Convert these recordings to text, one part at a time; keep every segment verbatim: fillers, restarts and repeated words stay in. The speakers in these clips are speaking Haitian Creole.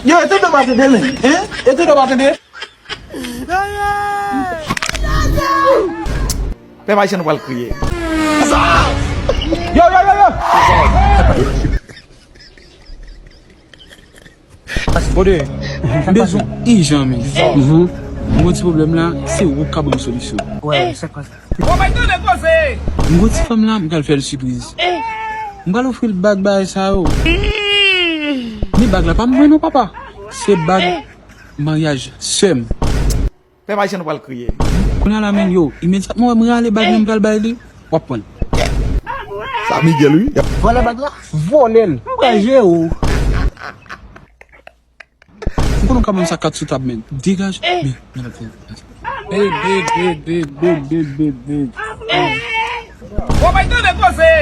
Yo, etande w pa tande, men. Hein? Etande w pa tande? Pèp ayisyen, nou pral kriye. Yo, yo, yo, yo! Bode, m bezwen ijan, men. Mhm. M gon ti pwoblèm la, se ou k ka ban m solisyon. Wè, wè, se kwa sa? M gon ti fanm la, m pral fè l sipriz. M pral ofri l bag bagay sa yo. Men bag la pa mwen non, papa. Se bag maryaj sè m. Pèp ayisyen, nou pral kriye. Kounye a la, men, yo, imedyatman wè m rale bag nan, m pral bay li, w ap pran l. Sa Miguel, wi. Vòlè bag la? Vòlè l. M pral jere w. M konnen w ka ban m sa kat sou tab, men. Degaje. Men, men, men. Hey, babe, babe, babe. Ou pa tande koze.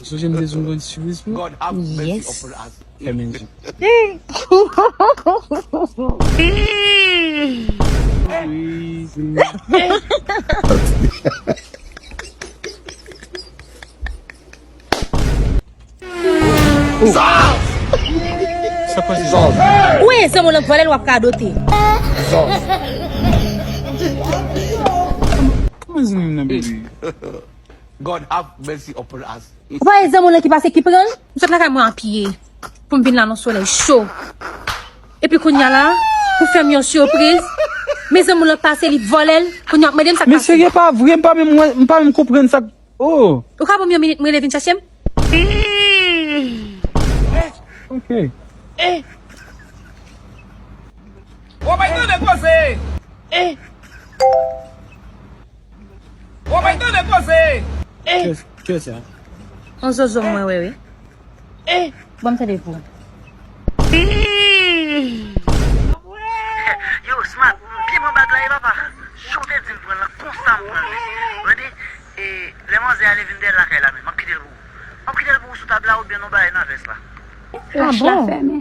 Sonje m te di w m gon ti sipriz pou ou? God have mercy upon us. Fèmen je. Sa pa se sa. Ou wè zanmi w lan vòlè l w ap radote. Kòman zanmi m nan, baby? God have mercy upon us. Ou pa wè zanmi w lan ki pase ki pran l? M sot lakay mwen apiye pou m vin la nan solèy cho. Epi kounye a la, pou fè m yon sipriz, men zanmi w lan pase li vòlè l, kounye a w ap mande m sa k pase. Men serye pa vre, m pa menm wè, m pa menm konprann sa k, oh. Ou ka ban m yon minit, m rele vin chache m? Ok. Ou pa tande koze. Ou pa tande koze. Kiyès, kiyès sa? Yon zozo mwen wè, wi. Ban m tande pou ou. Yo, Smat, m byen pran bag la, wi, papa. Jan w te di m pran l lan, konsa m pran l, wi. Tande, e, lè manzè ale vin dèyè lakay la, men, m ap kite l pou ou. M ap kite l pou ou sou tab la, oubyen nou bay nan vès la. Flach la fèmen.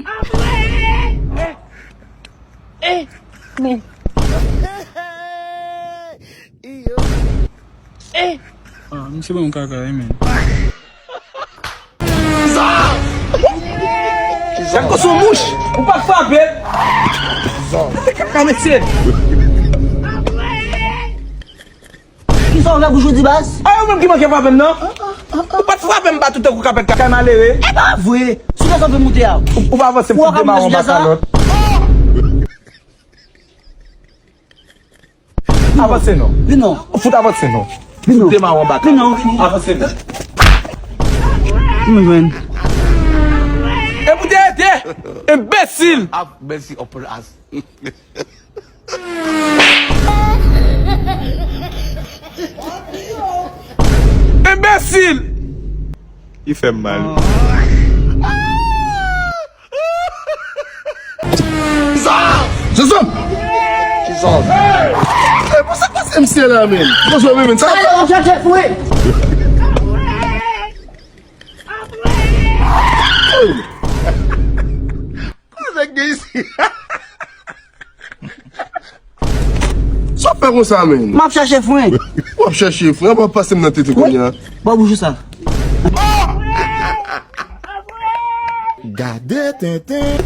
Men. Ah, misye ban m kaka, wi, men. Sa k son mouch, ou pa t frape l. Sa se kaka, mesye. Kisa w fè pou jodi, baz? A, ou menm ki manke frape m nan. Ou pa t frape m, pa tout tankou kapèt kaka malere. E pa vre. Sou lè sa w vle moute a. Ou, ou pa avanse m fout de mawon baka lòt. Avanse non. Vin non. Fout avanse non. Vin non. Fout de mawon baka. Vin non, vin non. Avanse non. Vin jwenn. E pou te ede. Enbesil. Have mercy upon us. Enbesil! Li fè m mal. Zozom! Zozom! Ey, bon, sa k pase misye la, men? Zozom, men, sa k pase? Ey! Kòman nèg gen isi? Sa w fè konsa, men? M ap chache fren. W ap chache fren, w ap pase m nan tete kounye a. Bò bouch ou sa. Gade tenten.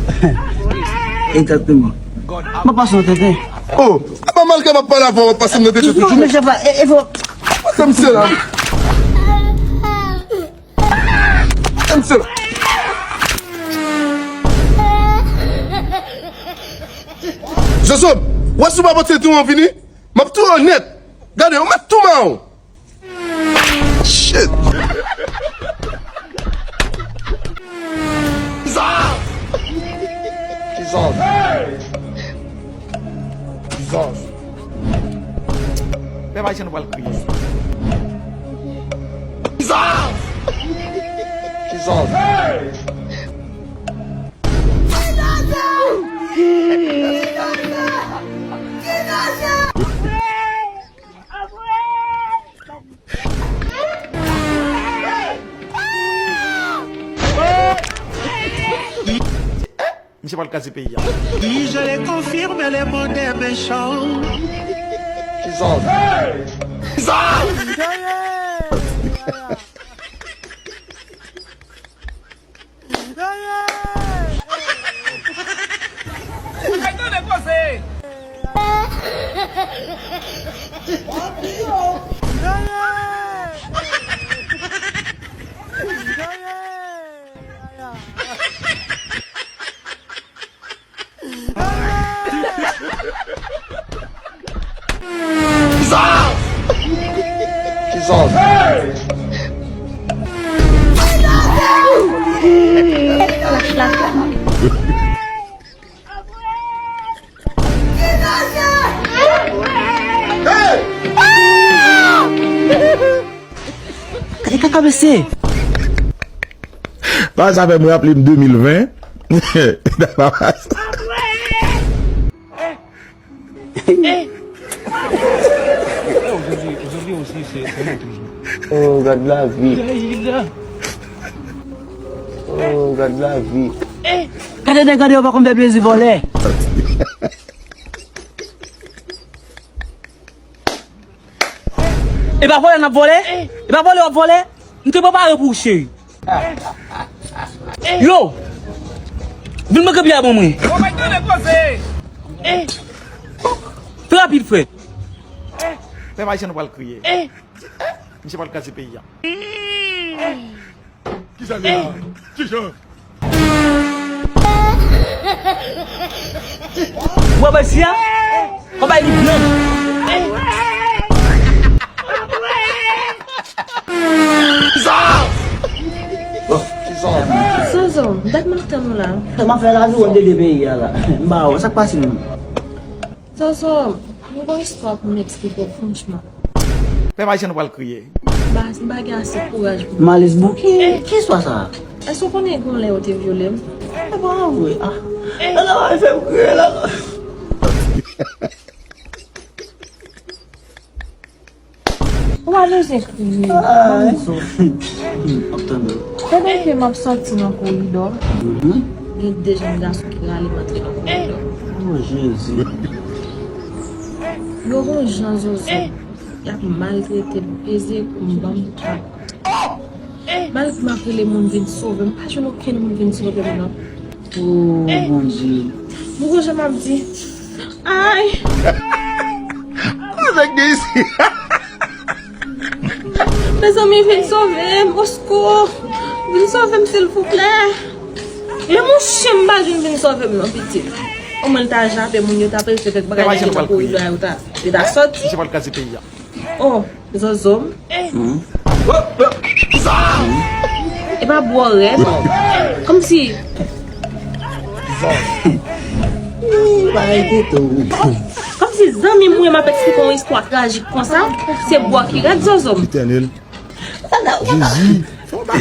Egzakteman. M ap pase nan tenten. Oh, e pa mal ke m ap pale avè w, w ap pase m nan tenten toujou. Men chèf la, e, e fò. Pase m se la. Kòmsi la. Zozo, wè si w pa pote tou an vini, m ap touye w nèt. Gade, ou mèt tou mawon. Shit. Zòz. Zòz. Pèp ayisyen, nou pral kriye. Kisa? Kisa? Misye pral kraze peyi a. Oui, je le confirme, le monde est méchant. Kisa? Kisa? Kisa? Gade kaka mesye. Bagay sa fè m raple m de mil ven. Nan papa sa. Oh, gad lavi. Oh, gad lavi. Gade nèg gade yo pa konn fè plezi vòlè. E pa vòlè n ap vòlè? E pa vòlè w ap vòlè? M te prepare pou ou, cheri. Yo! Vin mwen kanpe a ban mwen. Fè rapid, frè. Fè mache nou pral kriye. Misye pral kraze peyi a. Kisa li la? Kijan? Ou wè bèl si a? Ou bay li blan. Zozo, m t ap tann ou la. Sa m ap fè la, nou de peyi a la. M ba ou, sa k pase menm? Zozo, m gon istwa pou m eksplike w franchman. Fè mache nou pral kriye. Baz, m pa gen ase kouraj pou m. Malis Bouki, ki istwa sa? Èske w konnen gen yon lè yo te vyole m? E pa vre, ah. Ala, w fè m kriye la. Ou pa bezwen kriye. Ah, m ap tann ou. Pandan ke m ap sòti nan koridò, gen de jèn gason ki rale m antre nan koridò. Oh, Jezi. Yo gon jan Zozo, y ap maltrete m, peze kou m, ban m tout. Malgre m ap rele moun vin sove m, pa jwenn okenn moun vin sove m, non. Oh, Bondye. Mwen gon jan m ap di, ay! Kòman sa k gen isit? Mezanmi, vin sove m, oskou! Vin sove m, silvouplè! Menm yon chen m pa jwenn vin sove m, non, pitit. Omwen l ta jape moun, yo ta peze kèk bagay nan koridò a, yo ta, yo ta sòti. Misye pral kraze peyi a. Oh, Zozo m. E pa bwè rèd. Kòmsi. Kòmsi zanmi m ou e m ap eksplike yon istwa trajik konsa, se bwè ki rèd, Zozo m. Etènèl. Jezi. Ou pa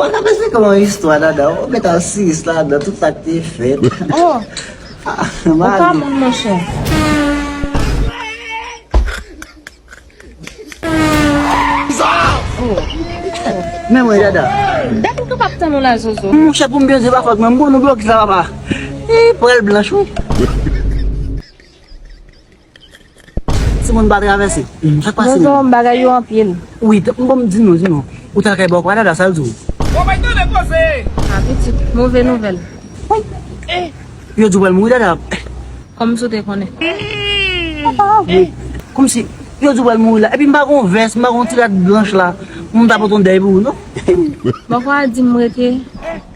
ka eksplike yon istwa, Dada. Ou met asiris ladan tout sa k te fèt. Oh. Ou pa moun, monchè. Men mwen, Dada. Dat m kapab tann ou la, Zozo. Monchè, pou m byen di, pa fòt mwen, m konn ou blokis la, papa. Li pral blanch, wi. Timoun pa travèse. Sa k pase menm? Zozo, bagay yo anpil. Wi, m bon, m di nou, di nou. Ou t al kay bò kwa Dada, sa l di w? Bon, bay tande koze! A pitit, move nouvèl. Wi. Yo di w pral mouri, Dada. Kòmsi w te konnen? Ah, wi. Kòmsi yo di w pral mouri la. Epi m pa gon vès, m pa gon ti rad blanch la. M ta pote yon dèy pou ou, non? Bòkò a di m rete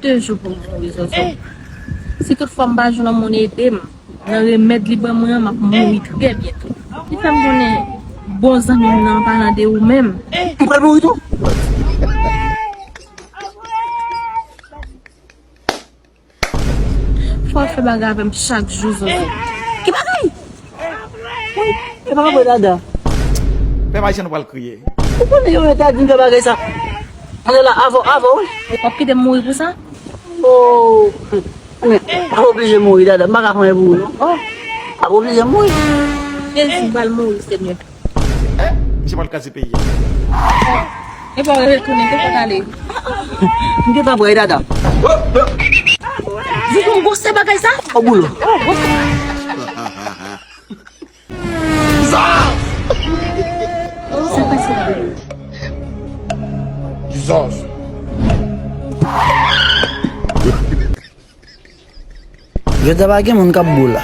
de jou pou m mouri, Zozo. Si toutfwa m pa jwenn yon moun ede m nan remèd li ban mwen an, m ap mouri trè byento. Li fè m konnen bon zanmi m nan an palan de ou menm. M pral mouri tou. Fò w fè bagay avè m chak jou, Zozo. Ki bagay? Woy, e pa vre, Dada. Fè mache nou pral kriye. Ou konnen yo ta di m fè bagay sa. Ann la, avè w, avè w, wi. W ap kite m mouri pou sa? Oh. Men, w ap oblije mouri, Dada. M pa ka fè anyen pou ou, non. Oh. W ap oblije mouri. Jezi, m pral mouri, Senyè. Misye pral kraze peyi a. Epa w retounen, kote w t ale? M gentan prè, Dada. Di gon gwosè bagay sa? O boulo. Sa pase pou ou? Jesus. Jodi a pa gen moun k ap bo la.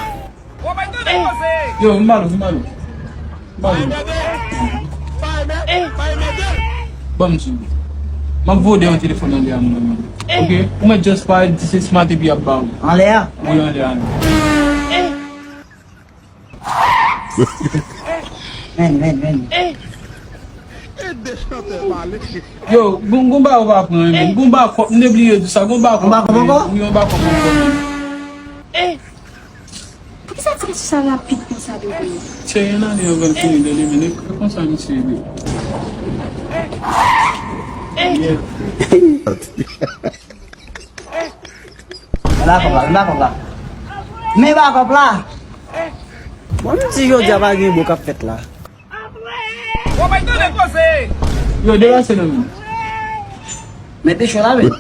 Yo, vin ba nou, vin ba nou. Ban m. Ban m di w. M ap voye yon telefòn anlè a, mon ami. Ok? Ou mèt just pale, di se smart epi y ap ba ou. Anlè a? Wi, anlè a. Men, men, men. Yo, gon, gon ba ou pa pran, men. Gon ba kòb, m te bliye di sa. Gon ba kòb. Gon ba kòb ankò? Wi, gon ba kòb ankò, men. Poukisa ti mesye sa rapid konsa, bebe? Cheri, ann ale anvan l fini, tande, men e konsa misye ye. Yeah. Ba kòb la, ba kòb la. Men ba kòb la. Bon, menm si jodi a pa gen bo k ap fèt la. Yo, deplase non, men. Mete cho la, men.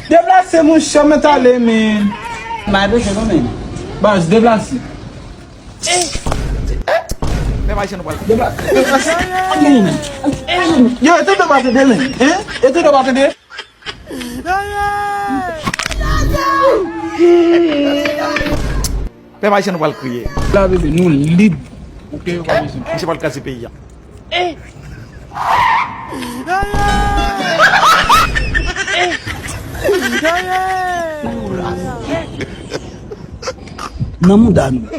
Deplase, monchè, mèt ale, men. Mete cho non, men. Baz, deplase. Pèp ayisyen nou pral. Deplase. Yo, e tande w pa tande, men. Hein? E tande w pa tande? Pèp ayisyen nou pral kriye. La, bebe, nou lib. Ok, yo pa bezwen. Misye pral kraze peyi a. Nan mouda nou.